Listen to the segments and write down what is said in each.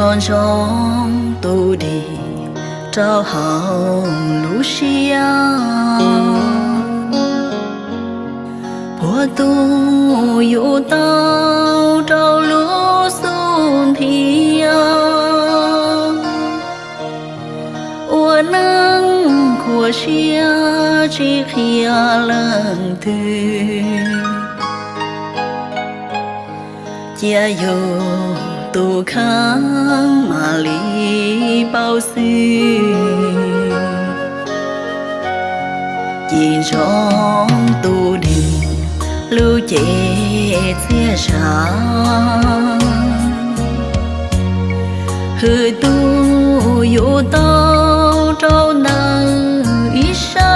Nco ntsoov tus dim rau hauv lub siab, puag tus yus tau rau lub xub ntiag. Ua neej khuam siab tsis qhia leej twg, cia yus tus kheej mam li paub xwb. Cim ntsoov tus dim lub cev txiaj zam, hwm tus yus tau rau ntawm ib sab.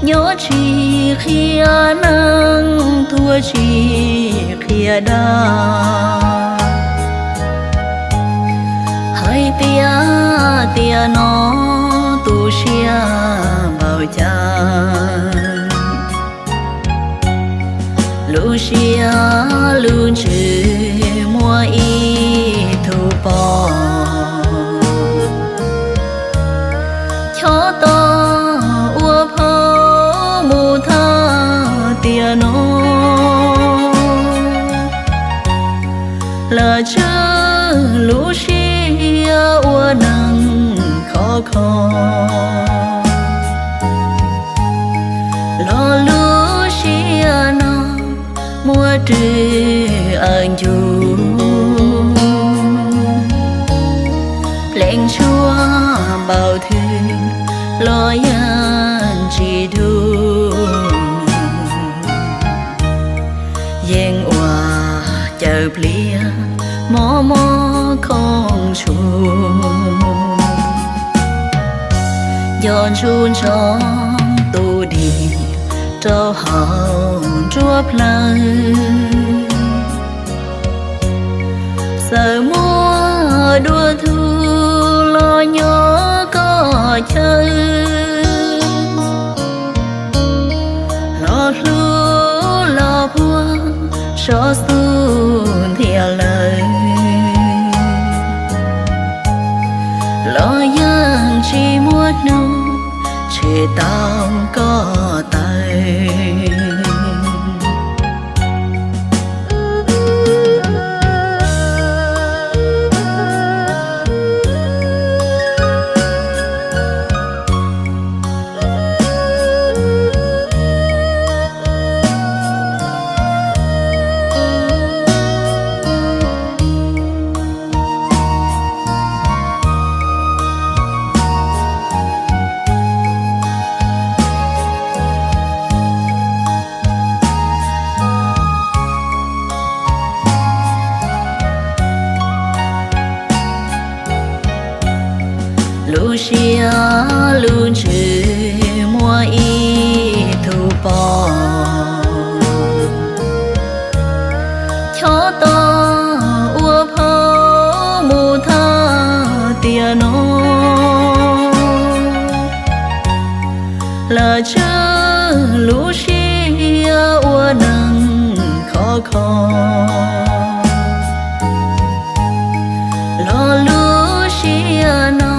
Nyob tsis qhia neeg, tuag tsis qhia dag, hais tias tiam no tu siab npaum cas. Lub siab lub ntsws muaj ib tug pom, chob tog ua phaum mus tag tiam no. Lam tswj lub siab ua neeg khov kho, los lub siab no muaj rwg awm ncu, pleev tshuaj npaum twg los yeej tsis dub. Yeej ua caws pliag mob mob khoom tshum, nco ntsoov ntsoov tus dim rau hauv nruab plawv. Txawm muaj dua tug los nyob koj chaw, los hlub los puag sov xub ntiag lawm, los yeej tsis muaj hnub tshem tau koj tawv. Lub siab lub ntsws muaj ib tug pom, chob tog ua phaum mus tag tiam no. Lam tswj lub siab ua neeg khov kho, los lub siab no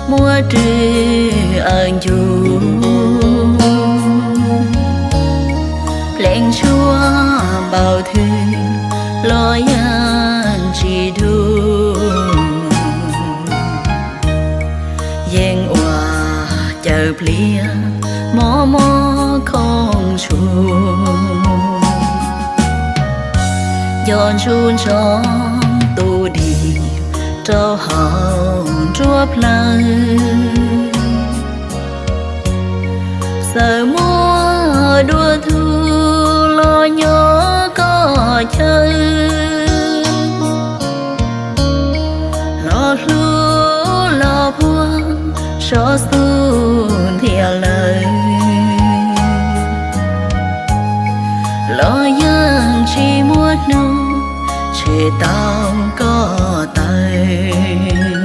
muaj rwg awm ncu, pleev tshuaj npaum twg los yeej tsis dub. Yeej ua caws pliag mob mob khoom tshum, nco ntsoov ntsoov tus dim rau hauv nruab plawv. Txawm muaj dua tug los nyob koj chaw, los hlub los puag sov xub ntiag lawm, los yeej tsis muaj hnub tshem tau koj tawv.